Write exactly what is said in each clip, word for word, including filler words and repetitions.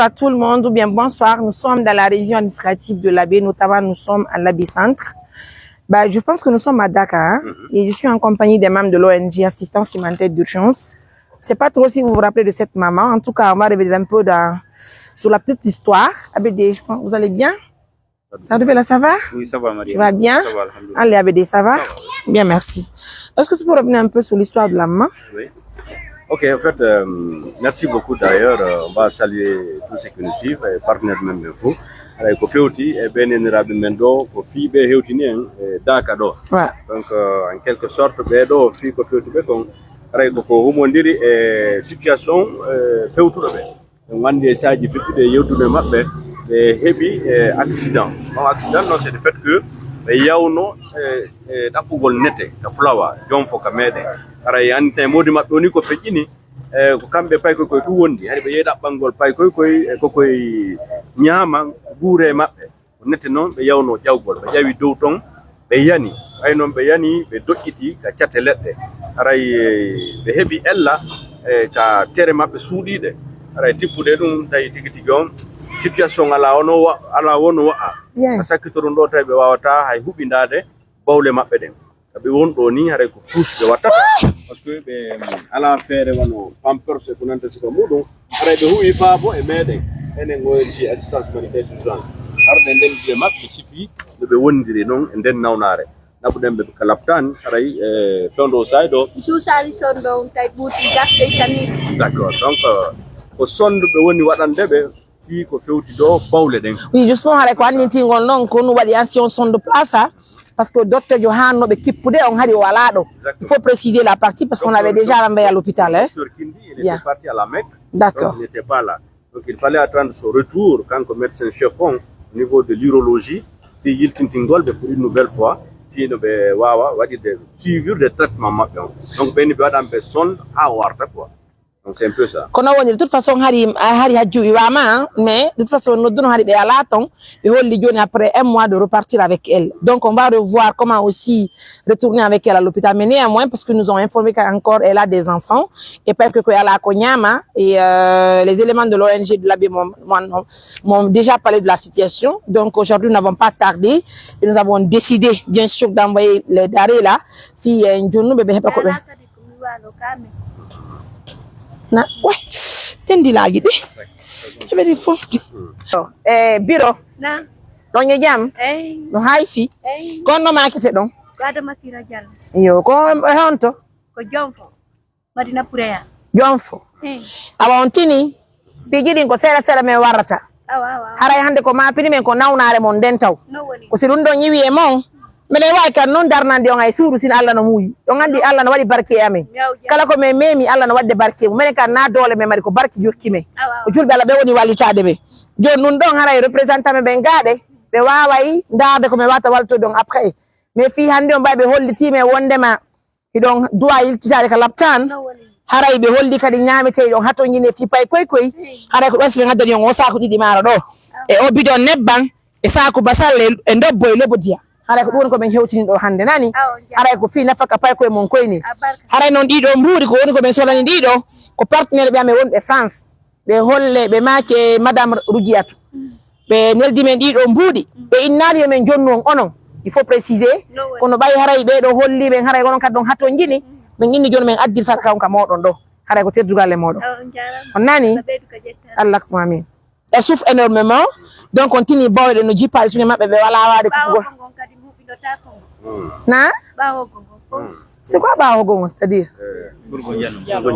À tout le monde, ou bien bonsoir. Nous sommes dans la région administrative de l'Abbé, notamment nous sommes à l'Abbé Centre. Bah, je pense que nous sommes à Dakar, hein, et je suis en compagnie des membres de l'O N G Assistance Humanitaire d'Urgence. Je sais pas trop si vous vous rappelez de cette maman. En tout cas, on va revenir un peu dans, sur la petite histoire. Abbé, je pense, vous allez bien? Ça va, ça va? Oui, ça va, Maria. Tu vas bien? Ça va, alhamdulillah. Allez, Abédé, ça va? Ça va, oui. Bien, merci. Est-ce que tu peux revenir un peu sur l'histoire de la maman? Oui. Ok, en fait, euh, merci beaucoup. D'ailleurs, euh, on va saluer tous ceux qui nous suivent, et partenaire même info. Haray ko fewti e ɓen neeniraaɓe men ɗo, ko fii ɓe hewtini en e Daaka ɗo. Ouais. Donc, euh, en quelque sorte, ɓee ɗo fii ko fewti ɓe kon, haray ko ko humondiri e situation, euh, fewtuɗo ɓe. On anndi e saaji fuɗɗude e yewtude maɓɓe, ɓe heɓi, eh, accident. On accident, non, c'est le fait que ɓe yawno, eh, eh, ɗaɓɓugol nete ka Fulawa, Jonfo ka meɗen. Haray anndi tan e moodi maɓɓe woni ko feƴƴini, eh, ko kamɓe paykoy koy ɗum wondi. Hari ɓe yehi ɗaɓɓangol paykoy koy, eh, ko koy ñaama guure maɓɓe. Ko nete non ɓe yawnoo ƴawgol. Ɓe ƴawi dow ton, ɓe yani. Ɓay non ɓe yani, ɓe doƴƴiti ka cate leɗɗe. Haray, eh, ɓe heɓi ella, eh, ka tere maɓɓe suuɗiiɗe. Haray tippude ɗum, tawi tigi tigi on situation alaa wono wa-, alaa wono wa'a. Yes. Ka sakkitoɗum ɗo, tawi ɓe waawataa hay huɓindaade bawle maɓɓe ɗen. Ka ɓe woni ɗo ni, haray ko couche ɓe wattata. Parce que ɓe, mm, alaa feere wano pampers e ko nanta sifa muɗum. Haray ɓe huwi faabo e meɗen, enen O N G Assistance Humanitaire d'Urgence. Harde nden gila maɓɓe sifi no ɓe wondiri non e nden nawnaare. Naɓuɗen ɓe ka laptaan, haray, eh, fewndo o saa'i ɗo. Suusali sonde on tawi ɓuuti gasde tani. D'accord. Donc, euh, ko sondu ɓe woni waɗande ɓe fii ko fewti ɗo bawle ɗen. Oui, justement, haray ko annitingol non, ko ɗum waɗi ancien sonde place, parce que docteur jo haanno ɓe kippude on hari o alaa ɗo. Exactement. Il faut préciser la partie parce qu'on avait déjà renvoyé à l'hôpital, hein. Docteur Kindi, il était parti à la Mecque. D'accord. Donc, il n'était pas là. Donc, il fallait attendre son retour, kanko médecin chef on, au niveau de l'urologie, fii yiltintingol ɓe pour une nouvelle fois, fii no ɓe waawa waɗirde suivi de traitement maɓɓe on. Donc, ɓen ɓe waɗan ɓe sonde haa o arta quoi. Donc, c'est un peu ça. Kono woni, de toute façon, hari, hari hajju wiwama, hein, mais de toute façon, nodduno hari ɓe alaa ton, ɓe holli jooni après un mois de repartir avec elle. Donc, on va revoir comment aussi retourner avec elle à l'hôpital. Mais néanmoins, parce que nous ont informé qu'encore elle a des enfants, et parce que elle a Konyama, et, euh, les éléments de l'O N G de l'Abbé m'ont, m'ont, m'ont déjà parlé de la situation. Donc, aujourd'hui, nous n'avons pas tardé, et nous avons décidé, bien sûr, d'envoyer les denrées là. Fii, euh, Njonnu, ɓe, ɓe heɓa ko ɓe. Na, we, tendilaaji ɗi. Ɓe ɗi fof. Eh, Biro. Na. Ɗon e jam? Ey. No hayfi? Ey. Ko honno maakete ɗon? Ko Adama Sira Jallo. Yo, ko e honto? Ko Jonfo. Madina Pureya. Jonfo. Ey. Awa on tini? Piiji ɗin ko seeɗa seeɗa men warrata. Awa, awa, awa. Haray hannde ko maapini men ko nawnaare mon nden taw. No woni? Ko si ɗum ɗon iwi e mon, meɗen waawi kan non darnande on hay suudu sin Alla no muuyi. On anndi Alla no waɗi barke e amen. Kala ko men meemi, Alla no waɗde barke mum. Menen kan na doole men mari, ko barke jokki men. Awa, awa. Ko julɓe Alla ɓe woni wallitaade men. Jooni ɗum ɗon haray représentant men ɓen gaaɗe, ɓe waaway ndaarde ko men waawata waltoyde on après. Mais fii hannde on ɓay ɓe hollitii men wonndema hiɗon duwa yiltitaade ka laptaan. Haray ɓe holli kadi ñaametee hiɗon hatonjine fii pay koy koy. Haray ko ɗon si ɓe ngaddani on o saaku ɗiɗi maaro ɗo. E o bidon nebban, e saaku basalle, e ndobbo, e lobo diya. Haray ko ɗum woni ko men hewtini ɗo hannde, nani? Haray ko fii nafaka pay koye mon koy ni. Haray noon ɗii ɗoo mbuuɗi ko woni ko men solani ɗii ɗoo, ko partenaire ɓe amen wonɓe France. Ɓe holle, ɓe maaki e Madame Rougiatou. Ɓe neldi men ɗii ɗoo mbuuɗi. Ɓe innaali yo men jonnu on onon. Il faut préciser. Kono ɓay haray ɓee ɗoo holli men, haray onon kadi on hatonjini. Men inni jooni men addir sadaka on ka mooɗon ɗoo. Haray ko teddugal e mooɗon. On nani? Allah ko amin. Elles souffrent énormément. Donc, on tini bawle ɗe no jippaade suñu maɓɓe, ɓe walaa waade kuɓɓugol. Na? C'est quoi ɓaawo gongo, c'est-à-dire?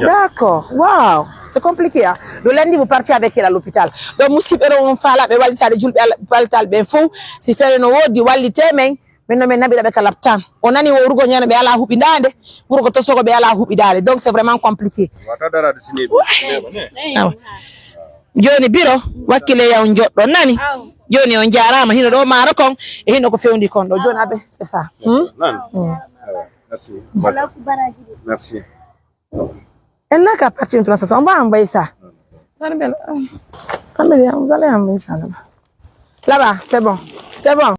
D'accord. Wow. C'est compliqué, hein. Le lundi, vous partez avec elle à l'hôpital. Donc, musidɓe, on faala ɓe wallitaade julɓe Alla, wallital ɓen fof. Si feere no woodi, wallitee men. Min no min naɓira ɓe ka laptaan. O nani wo rugo ñande ɓe alaa huɓindaande, wuro ko tosogo ɓe alaa huɓidaade. Donc, c'est vraiment compliqué. Wata daraade sineeɓe. Awa. Jooni Biro, wakkile yaw joɗɗo, nani? Jooni on jaaraama, hino ɗo maaro kon, e hino ko fewndi kon ɗo. Jooni aɓe, c'est ça. Hmm? Nani? Hmm. Awa, merci. Merci. Elle n'a qu'à partir une transaction. On va envoyer ça. Attendez, vous allez envoyer ça là-bas. Là-bas, c'est bon. C'est bon.